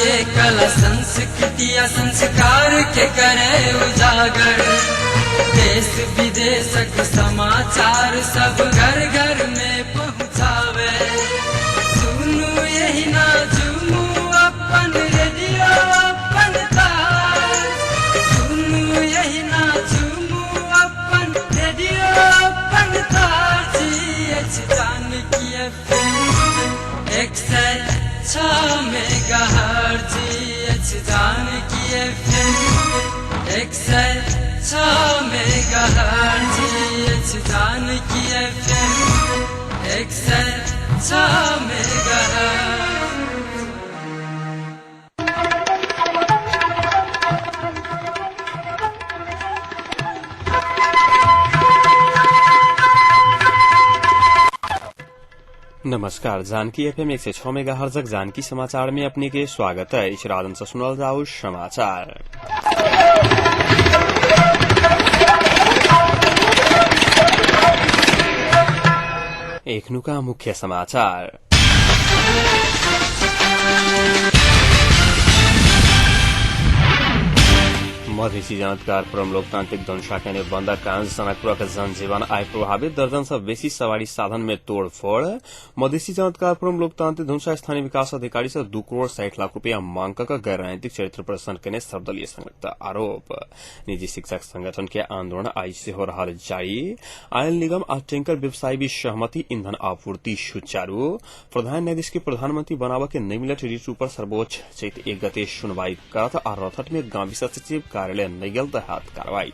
के कला संस्कृति आ संस्कार के करे उजागर। देश विदेशक समाचार सब घर घर में पहुँचावे। सुनू यही ना झूमू अपन रेडियो अपन तार। सुनू यही ना झूमू अपन रेडियो अपन तार। जी अछि जानकी एफ.एम. 106 मेगाहर्ट्ज। अछि जानकी एफ.एम. 106 मेगाहर्ट्ज। अछि जानकी एफ.एम. 106 मेगाहर्ट्ज। नमस्कार, जानकी एफएम 106 मेगा हर्जक जानकी समाचार में अपने के स्वागत है। राजन से सुनल जाओ समाचार। एखनुका मुख्य समाचार। मधेसी जनतकार फोरम लोकतांत्रिक धनुषा केने बंदक कारण जनकपुरक जनजीवन आइ प्रभावित। दर्जन से बेसी सवारी साधन में तोड़फोड़। मधेसी जनतकार फोरम लोकतांत्रिक धनुषा स्थानीय विकास अधिकारी से 2 करोड़ 60 लाख रुपया मांग क गैर राजनीतिक चरित्र प्रदर्शन केने सर्वदलीय संयुक्त आरोप। निजी शिक्षक संगठन के आंदोलन आइ सेहो रहल जारी। आयल निगम आ टैंकर व्यवसायी बीच सहमति, ईंधन आपूर्ति सुचारू। प्रधान न्यायाधीश के प्रधानमंत्री बनाबऽ के नहि मिलत रिट पर सर्वोच्च चैत 1 गते सुनवाई करत। आ रौतहट में गांव सचिव कार्यालय नहि गेल तऽ हाथ कार्रवाई।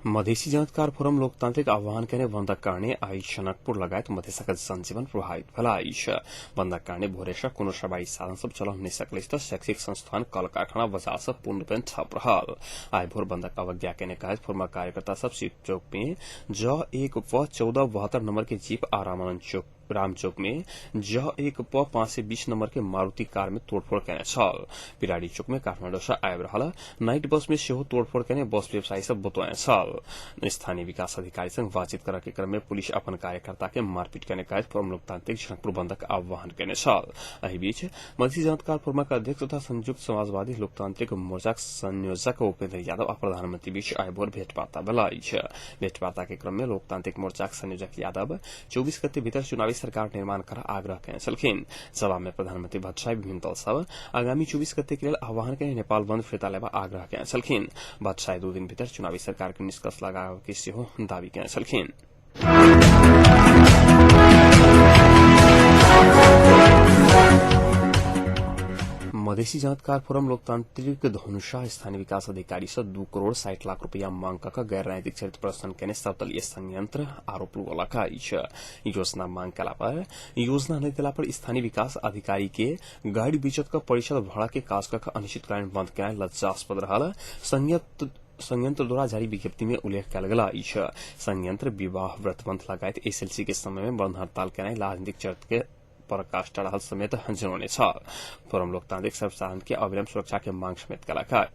मधेसी जनतकार फोरम लोकतांत्रिक आह्वान केने बन्दक कारणे आइ जनकपुर लगायत मधेसक जनजीवन प्रभावित भेल अछि। बन्दक कारणे भोरे सँ कोनो सवारी साधन सब चलऽ नहि सकल अछि तऽ शैक्षिक संस्थान, कल कारखाना, बाजार सब पूर्णरूपेण ठप रहल। आइ भोर बन्दक अवज्ञा केने कहैत फोरमक कार्यकर्ता सब शिव चौक में ज 1 प 1472 नंबर के जीप आ रामानंद चौक राम चौक में ज 1 प 520 नंबर के मारुति कार में तोड़फोड़ केने छल। पिराड़ी चौक में काठमाडौँ से आबि रहल नाइट बस में सेहो तोड़फोड़ केने बस व्यवसायी सब बतौने छल। स्थानीय विकास अधिकारी संग बातचीत करऽ के क्रम में पुलिस अपन कार्यकर्ता के मारपीट केने कहैत फोरम लोकतांत्रिक जनकपुर बंदक आह्वान केने छल। एहि बीच मधेसी जनतकार फोरमक अध्यक्ष तथा संयुक्त समाजवादी लोकतांत्रिक मोर्चाक संयोजक उपेन्द्र यादव आ प्रधानमंत्री बीच आइ भोर भेंटवार्ता भेल अछि। भेंटवार्ता के क्रम में लोकतांत्रिक मोर्चाक संयोजक यादव 24 गते भीतर चुनावी सरकार निर्माण कर आग्रह केने छलखिन। जवाब में प्रधानमंत्री भट्टराई विभिन्न दल सब आगामी 24 गते के लेल आह्वान केने नेपाल बंद फिर्ता लेबा आग्रह केने छलखिन। भट्टराई 2 दिन भीतर चुनावी सरकार के निष्कर्ष लगाबऽ के सेहो दावी केने छलखिन। मधेसी जनतकार फोरम लोकतांत्रिक धनुषा स्थानीय विकास अधिकारी से 2 करोड़ 60 लाख रुपया मांग क गैर राजनीतिक चरित्र प्रदर्शन केने सर्वदलीय संयंत्र आरोप लगौलक अछि। योजना मांग केला पर योजना नहि देला पर स्थानीय विकास अधिकारी के गाड़ी बेचत क परिषद भाड़ा के काज क अनिश्चितकालीन बंद केनाइ लज्जास्पद रहल संयंत्र द्वारा जारी विज्ञप्ति में उल्लेख कयल गेल अछि। संयंत्र विवाह व्रतबंध लगायत एसएलसी के समय में बंद हड़ताल केनाइ राजनीतिक चरित्र के पराकाष्ठा रहल समेत जनौने छल। फोरम लोकतांत्रिक सर्वसाधारण के अविलंब सुरक्षा के मांग समेत कयलक।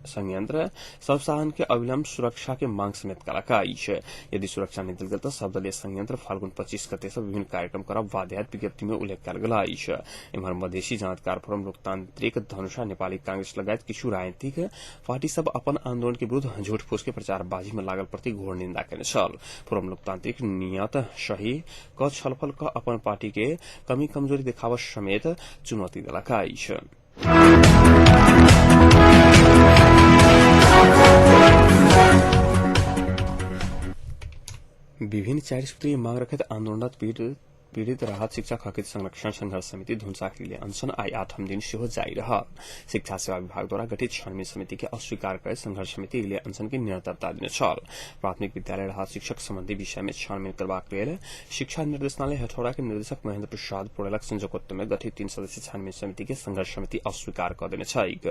संयंत्र सर्वसाधारण के अविलंब सुरक्षा के मांग समेत कयलक अछि। यदि सुरक्षा नहि देल गेल तऽ सर्वदलीय संयंत्र फाल्गुन 25 गते से विभिन्न कार्यक्रम करब बाध्य हैत विज्ञप्ति में उल्लेख कयल गेल अछि। एम्हर मधेसी जनतकार फोरम लोकतांत्रिक धनुषा, नेपाली कांग्रेस लगायत किछु राजनीतिक पार्टी सब अपन आंदोलन के विरुद्ध झूठ फूस के प्रचारबाजी में लागल प्रति घोर निंदा केने छल। फोरम लोकतांत्रिक नियत सही क छलफल क अपन पार्टी के कमी कमजोरी देखाबऽ समेत चुनौती देलक अछि। विभिन्न 4 सूत्रीय मांग रखैत आंदोलनरत पीड़ित राहत शिक्षक हकित संरक्षण संघर्ष समिति धुनसाक रिले अनशन आइ 8म दिन सेहो जारी रहल। शिक्षा सेवा विभाग द्वारा गठित छानबीन समिति के अस्वीकार करैत संघर्ष समिति रिले अनशन के निरंतरता देने छल। प्राथमिक विद्यालय राहत शिक्षक संबंधी विषय में छानबीन करबाक लेल शिक्षा निर्देशनालय हेठौड़ा के निर्देशक महेंद्र प्रसाद पौडेलक संयोजकत्व में गठित 3 सदस्यीय छानबीन समिति के संघर्ष समिति अस्वीकार क देने छैक।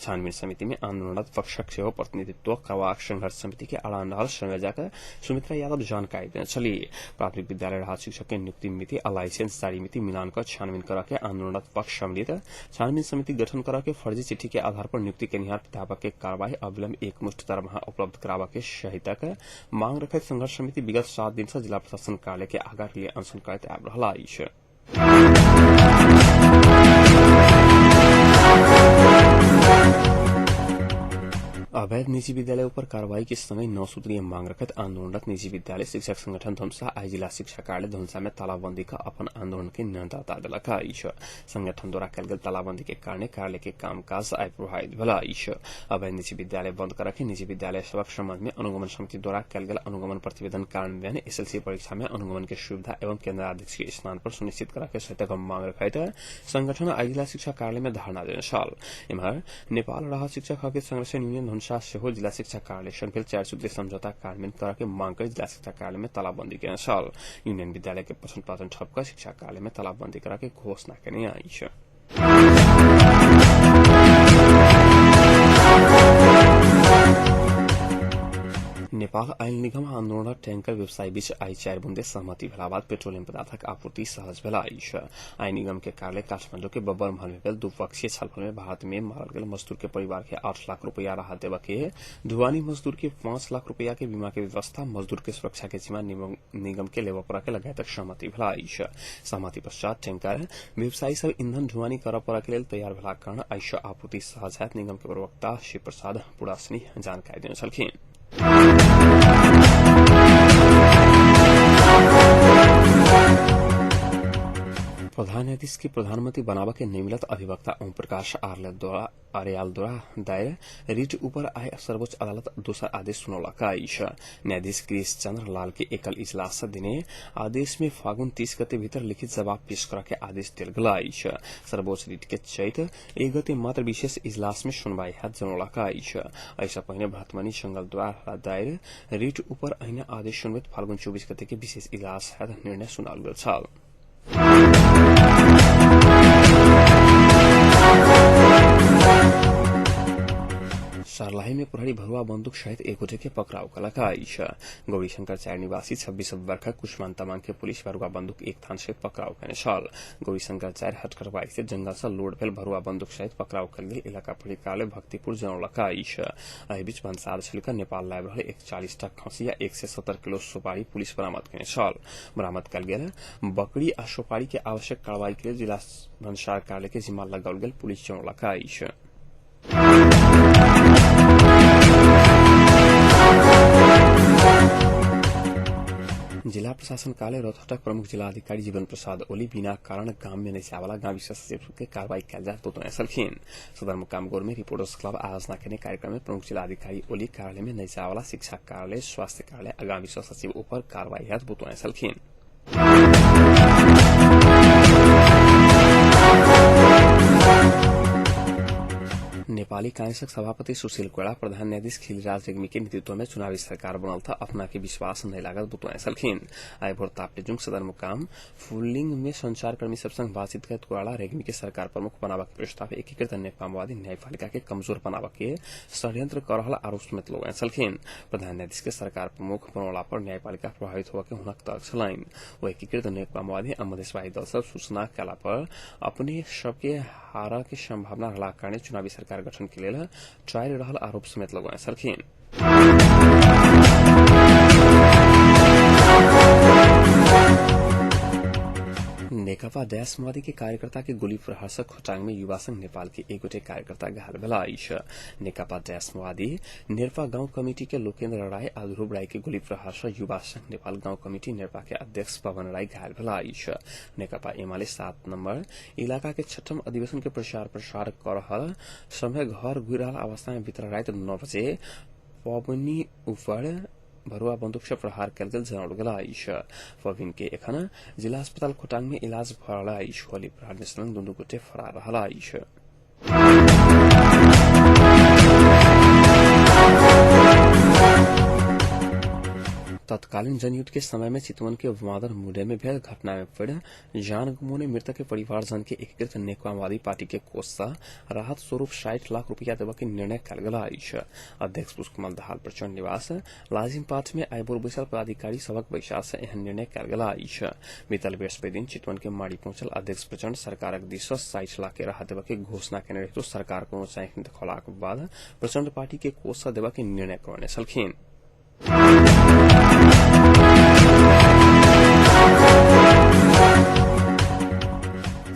छानबीन समिति में आंदोलनरत पक्षक सेहो प्रतिनिधित्व करबाक संघर्ष समिति के अड़ान रहल संयोजक सुमित्रा यादव जानकारी देने छलीह। प्राथमिक विद्यालय राहत शिक्षक के नियुक्ति मिति आ लाइसेंस जारी मिति मिलान कर छानबीन कर के आंदोलनरत पक्ष सम्मिलित छानबीन समिति गठन कर के फर्जी चिट्ठी के आधार पर नियुक्ति केनिहार प्राध्यापक के कार्रवाई अविलंब एकमुश्त दरमाहा उपलब्ध कराबा के सहितक मांग रखैत संघर्ष समिति विगत 7 दिन से जिला प्रशासन कार्यालय के आगा के लिए अनशन करैत आबि रहल अछि। अवैध निजी विद्यालय पर कार्रवाई के समय 9 सूत्रीय मांग रखत आंदोलनरत निजी विद्यालय शिक्षक संगठन धनुषा आई जिला शिक्षा कार्यालय धनुषा में तालाबंदी का अपन आंदोलन के निरंतरता देलक अछि। संगठन द्वारा कयल गेल तालाबंदी के कारण कार्यालय के कामकाज आइ प्रभावित भेल अछि। अवैध निजी विद्यालय बंद कर के निजी विद्यालय सभक संबंध में अनुगमन समिति द्वारा कयल गेल अनुगमन प्रतिवेदन कार्यान्वयन एसएलसी परीक्षा में अनुगमन के सुविधा एवं केन्द्राध्यक्ष के स्थान पर सुनिश्चित कर के सहितक मांग रखैत संगठन आई जिला शिक्षा कार्यालय में धरना देने छल। एम्हर नेपाल रहल शिक्षक हक संरक्षण यूनियन धनुषा सेहो जिला शिक्षा कार्यालय संग भेल 4 सूत्रीय समझौता कार्यान्वयन कर के मांग कर जिला शिक्षा कार्यालय में तालाबंदी केने छल। यूनियन विद्यालय के पठन पाठन ठप कर शिक्षा कार्यालय में तालाबंदी करा के घोषणा केने अछि। नेपाल आयल निगम आंदोलनरत टैंकर व्यवसायी बीच आई 4 बुंदे सहमति भेला बाद पेट्रोलियम पदार्थक आपूर्ति सहज भेल अछि। आइ निगम के कार्यालय काठमांडू के बब्बर महल में भेल द्विपक्षीय छलफल में भारत में मारल गेल मजदूर के परिवार के 8 लाख रुपया राहत देबऽ के, ढुवानी मजदूर के 5 लाख रुपया के बीमा के व्यवस्था, मजदूर के सुरक्षा के जिम्मा निगम के लेबऽ पड़ऽ के लगायतक सहमति भेल अछि। सहमति पश्चात टैंकर व्यवसायी सब ईंधन ढुवानी करऽ पड़ऽ के लेल तैयार भेलाक कारण आइ आपूर्ति सहज हैत निगम के प्रवक्ता शिव प्रसाद पुरासनी जानकारी देने छलखिन। प्रधान न्यायाधीश के प्रधानमंत्री बनाबऽ के नहि मिलत अधिवक्ता ओम प्रकाश आर्याल द्वारा दायर रिट ऊपर आइ सर्वोच्च अदालत दोसर आदेश सुनौलक अछि। न्यायाधीश गिरीश चंद्र लाल के एकल इजलास देने आदेश में फागुन 30 गते भीतर लिखित जवाब पेश करऽ के आदेश देल गेल अछि। सर्वोच्च रिट के चैत 1 गते मात्र विशेष इजलास में सुनवाई हैत जनौलक अछि। एहिसँ पहिने भरतमणि जंगल द्वारा दायर रिट ऊपर अहिना आदेश सुनबैत फाल्गुन 24 गते के विशेष इजलास हैत निर्णय सुनाओल गेल छल। सर्लाही में प्रहरी भरुआ बंदूक सहित एक गोटे के पकड़ाव कलक अछि। गौरीशंकर 4 निवासी 26 वर्षक कुष्मान तामाङ के पुलिस भरुआ बंदूक एक थान सहित पकड़ाव केने छल। गौरीशंकर 4 हटकर बाइक से जंगल से लोड भेल भरुआ बंदूक सहित पकड़ाव कयल गेल इलाका प्रहरी कार्यालय भक्तिपुर जनौलक अछि। एहि बीच भन्सार छलि नेपाल लाबि रहल 140 टा खसी आ 170 किलो सुपारी पुलिस बरामद केने छल। बरामद कयल गेल बकरी आ सुपारी के आवश्यक कार्रवाई के लेल जिला भन्सार कार्यालय के जिम्मा लगाओल गेल पुलिस जनौलक अछि। जिला प्रशासन कार्यालय रौतहटक प्रमुख जिलाधिकारी जीवन प्रसाद ओली बिना कारण गाम में नहि जायवाला गाँव विकास सचिव के कार्रवाई कयल जायत बतौने छलखिन। सदरमुकाम गौर में रिपोर्टर्स क्लब आयोजना केने कार्यक्रम में प्रमुख जिलाधिकारी ओली कार्यालय में नहि जायवाला शिक्षा कार्यालय, स्वास्थ्य कार्यालय आ गाँव विकास सचिव ऊपर कार्रवाई हैत बतौने छलखिन। नेपाली कांग्रेसक सभापति सुशील कोइराला प्रधान न्यायाधीश खिलराज रेग्मी के नेतृत्व में चुनावी सरकार बनल था अपना के विश्वास नहीं लागत बतौने छलखिन। आइ भोर ताप्लेजुङ सदरमुकाम फुलिङ में संचारकर्मी सब संग बातचीत करैत कोइराला रेग्मी के सरकार प्रमुख बनाबऽ के प्रस्ताव एकीकृत नेपालवादी न्यायपालिका के कमजोर बनाबऽ के षड्यंत्र कर रहल आरोप समेत लगौने छलखिन। प्रधान न्यायाधीश के सरकार प्रमुख बनौला पर न्यायपालिका प्रभावित होबऽ के हुनक तर्क छलनि। ओ एकीकृत नेपालवादी आ मधेशवादी दल सब सूचना कयला पर अपने सबके हारऽ के संभावना रहलाक कारणे चुनावी सरकार गठन के लेल टारि रहल आरोप समेत लगौने छलखिन। नेकपा डैश माओवादी के कार्यकर्ता के गोली प्रहार से खोटाङ में युवा संघ नेपाल के एक गोटे कार्यकर्ता घायल भेल अछि। नेकपा डैश माओवादी नेरपा गाउँ कमिटी के लोकेन्द्र राय आ ध्रुव राय के गोली प्रहार से युवा संघ नेपाल गाउँ कमिटी नेरपा के अध्यक्ष पवन राय घायल भेल अछि। नेकपा एमाले 7 नम्बर इलाका के छठम अधिवेशन के प्रचार प्रसार कर रहल समय घर घुरि रहल अवस्था में बीतल राति 9 बजे पवनी ऊपर भरुआ बंदूक से प्रहार कयल गेल जनाओल गेल अछि। पविन के एखन जिला अस्पताल खोटाङ में इलाज भऽ रहल अछि। गोली प्रहार में संलग्न दुनू गोटे फरार रहल अछि। तत्कालीन जनयुद्ध के समय में चितवन के वादर मुडे में भेल घटना में पड़ जान गुमोने मृतक के परिवारजन के एकीकृत नेकवावादी पार्टी के कोष से राहत स्वरूप 60 लाख रुपया देबा के निर्णय कयल गेल अछि। अध्यक्ष पुष्पकमल दाहाल प्रचण्ड निवास लाजिम पाठ में आइ भोर बैसल पदाधिकारी सभक बैसार से एहन निर्णय कयल गेल अछि। बीतल बृहस्पति दिन चितवन के माड़ी पहुंचल अध्यक्ष प्रचण्ड सरकारक दिस सँ 60 लाख के राहत देबा के घोषणा केने रहितो सरकार कोनो चाँखि देखौलाक बाद प्रचण्ड पार्टी के कोष सँ देबा के निर्णय करने छलखिन।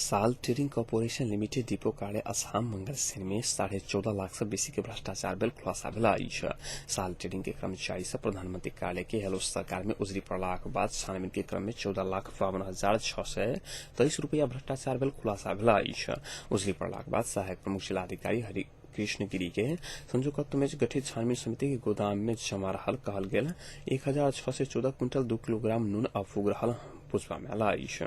साल ट्रेडिंग कॉर्पोरेशन लिमिटेड डिपो कार्य असम मंगलसेन में 14.5 लाख से बेसी के भ्रष्टाचार भेल खुलासा भेल अछि। साल ट्रेडिंग के कर्मचारी सब प्रधानमंत्री कार्यालय के हेलो सरकार में उजरी पड़लाक बाद छानबीन के क्रम में 14,52,623 रुपया भ्रष्टाचार भेल खुलासा भेल अछि। उजरी पड़लाक बाद सहायक प्रमुख जिलाधिकारी हरि कृष्ण गिरी के संयोजकत्व में गठित छानबीन समिति के गोदाम में जमा रहल कहल गेल 1614 क्विंटल 2 किलोग्राम नून अफूग रहल बुझबा में आयल अछि।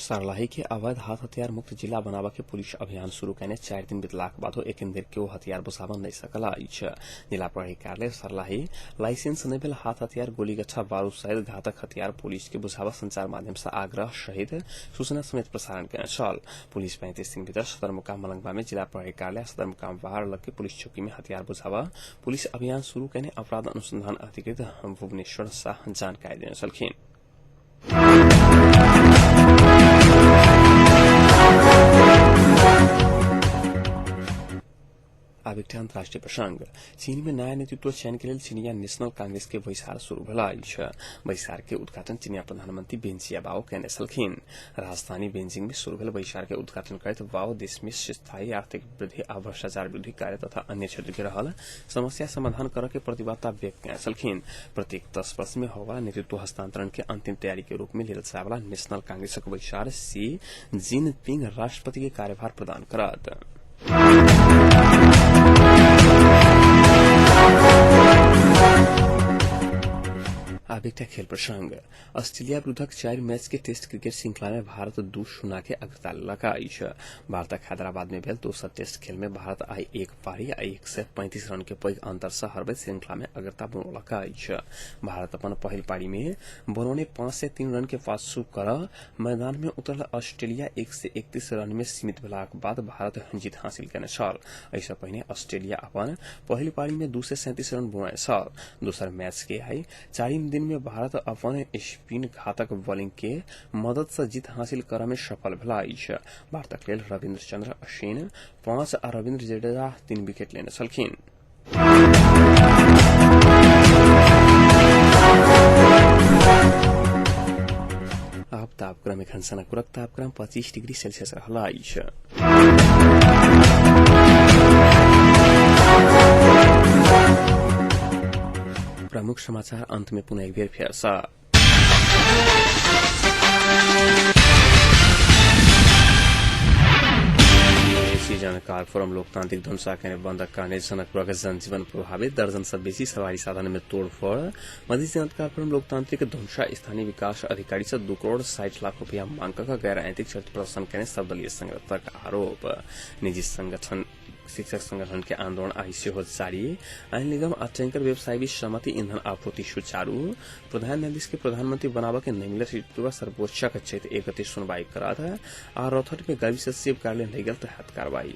सर्लाही के अवैध हाथ हथियार मुक्त जिला बनाबऽ के पुलिस अभियान शुरू केने 4 दिन बितलाक बादो एखन धरि केओ हथियार बुझाबऽ नहि सकल अछि। जिला प्रहरी कार्यालय सर्लाही लाइसेंस नहि भेल हाथ हथियार, गोली गच्छा, बारूद सहित घातक हथियार पुलिस के बुझाबऽ संचार माध्यम से आग्रह सहित सूचना समेत प्रसारण केने छल। पुलिस 35 दिन भीतर सदरमुकाम मलंगवा में जिला प्रहरी कार्यालय सदरमुकाम बाहर लग के पुलिस चौकी में हथियार बुझाबऽ पुलिस अभियान शुरू केने अपराध अनुसंधान अधिकृत भुवनेश्वर शाह जानकारी देने छलखिन। आब एकटा अंतर्राष्ट्रीय प्रसंग। चीन में नया नेतृत्व चयन के लेल चीनिया नेशनल कांग्रेस के बैसार शुरू भेल अछि। बैसार के उद्घाटन चीनिया प्रधानमंत्री बेन जियाबाओ केने छलखिन। राजधानी बीजिंग में शुरू भेल बैसार के उद्घाटन करैत बाओ देश में स्थायी आर्थिक वृद्धि आ भ्रष्टाचार विरोधी कार्य तथा अन्य क्षेत्र के रहल समस्या समाधान करऽ के प्रतिबद्धता व्यक्त केने छलखिन। प्रत्येक 10 वर्ष में होयवाला नेतृत्व हस्तांतरण के अंतिम तैयारी के रूप में लेल जायवाला नेशनल कांग्रेसक बैसार शी जिनपिंग राष्ट्रपति के कार्यभार प्रदान करत। आब एकटा खेल प्रसंग। ऑस्ट्रेलिया विरुद्धक 4 मैच के टेस्ट क्रिकेट श्रृंखला में भारत 2-0 के अग्रता लेलक अछि। भारतक हैदराबाद में भेल दोसर टेस्ट खेल में भारत आइ 1 पारी आ 135 रन के पैघ अंतर से हरबैत श्रृंखला में अग्रता बनौलक अछि। भारत अपन पहिल पारी में बनौने 503 रन के पाछू कर मैदान में उतरल ऑस्ट्रेलिया 131 रन में सीमित भेलाक बाद भारत जीत हासिल केने छल। एहिसँ पहिने ऑस्ट्रेलिया अपन पहिल पारी में 237 रन बनौने छल। दोसर मैच के आइ चारिम दिन में भारत अपन स्पिन घातक बॉलिंग के मदद से जीत हासिल करऽ में सफल भेल अछि। भारतक लेल रविन्द्र चंद्र अश्विन 5 आ रविन्द्र जडेजा 3 विकेट लेने छलखिन। आब तापक्रम एखन सनकपुरक तापक्रम 25 डिग्री सेल्सियस रहल अछि। प्रमुख समाचार अंत में पुनः एक बेर फेर सँ। मधेसी जानकार फोरम लोकतांत्रिक ध्वंसा के बंदक कारणे जनकपुरक जनजीवन प्रभावित, दर्जन से बेसी सवारी साधन में तोड़फोड़। मधेसी जानकार फोरम लोकतांत्रिक ध्वंसा स्थानीय विकास अधिकारी से 2 करोड़ 60 लाख रुपया मांग कऽ गैर नैतिक चरित्र प्रदर्शन केने सर्वदलीय संगठनक आरोप। निजी संगठन शिक्षक संगठन के आंदोलन आइ सेहो जारी। आइन निगम आ टैंकर व्यवसायी बीच सहमति, ईंधन आपूर्ति सुचारू। प्रधान न्यायाधीश के प्रधानमंत्री बनाबऽ के नहि मिलल नेतृत्व सर्वोच्चक चैत 1 गते सुनवाई करत आ रौतहट में गावी सचिव कार्यालय नहि गेल तऽ हैत कार्रवाई।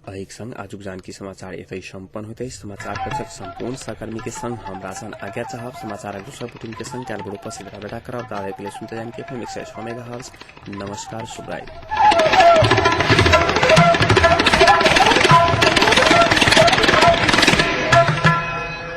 एहिक संग आजुक जानकी समाचार एतहि सम्पन्न होइत अछि। समाचार कक्षक सम्पूर्ण सहकर्मी के संग हम राजन आज्ञा चाहब। समाचारक दोसर बुलेटिन के संग काल्हि भोर उपस्थित रहबे करब। ताबे के लेल सुनते जानकी एफएम 106 मेगाहर्ट्ज। नमस्कार, शुभरात्रि।